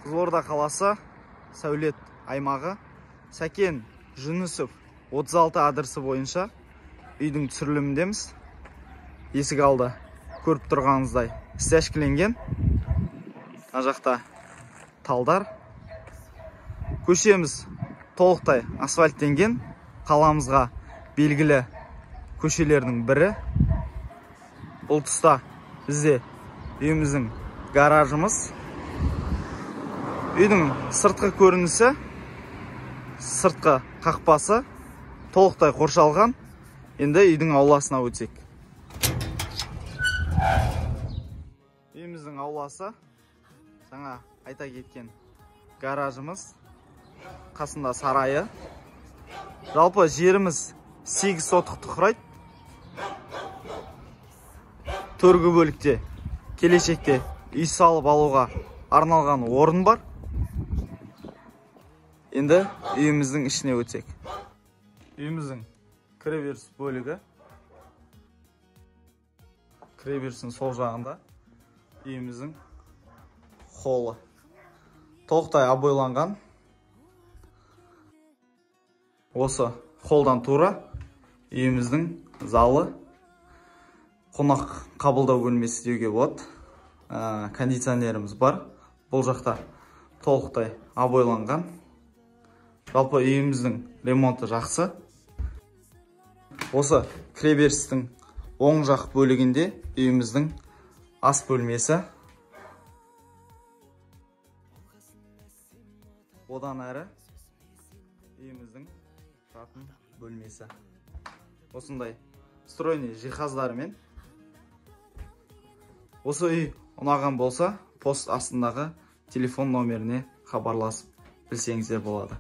Қызылорда қаласы, Сәулет аймағы, Сәкен Жүнісов 36 адресі бойынша үйдің түсіріліміндеміз. Есік алды көріп тұрғаныңыздай стяжкіленген. Мына жақта талдар. Көшеміз толықтай асфальттенген. Қаламызға белгілі көшелердің бірі. Бұл тұста бізде үйіміздің гаражымыз. Үйдің сыртқы көрінісі, сыртқы қақпасы толықтай қоршалған. Енді үйдің ауласына өтсек. Үйіміздің ауласы, жаңа айта кеткен гаражымыз, қасында сарайы. Жалпы жеріміз 8 сотықты құрайды. Төргі бөлікте келешекте үй салып алуға арналған орын бар. Енді үйіміздің ішіне өтсек. Үйіміздің кіреберіс бөлігі. Кіреберістің сол жағында үйіміздің холлы. Толықтай обойланған. Осы холлдан тура үйіміздің залы, қонақ қабылдау бөлмесі деуге болады. Кондиционеріміз бар. Бұл жақта толықтай обойланған. Жалпы үйіміздің ремонты жақсы. Осы кіреберістің оң жақ бөлігінде үйіміздің ас бөлмесі. Одан әрі үйіміздің жатын бөлмесі. Осындай встроенный жиһаздарымен. Осы үй ұнаған болса, пост астындағы телефон номеріне хабарласып білсеңіздер болады.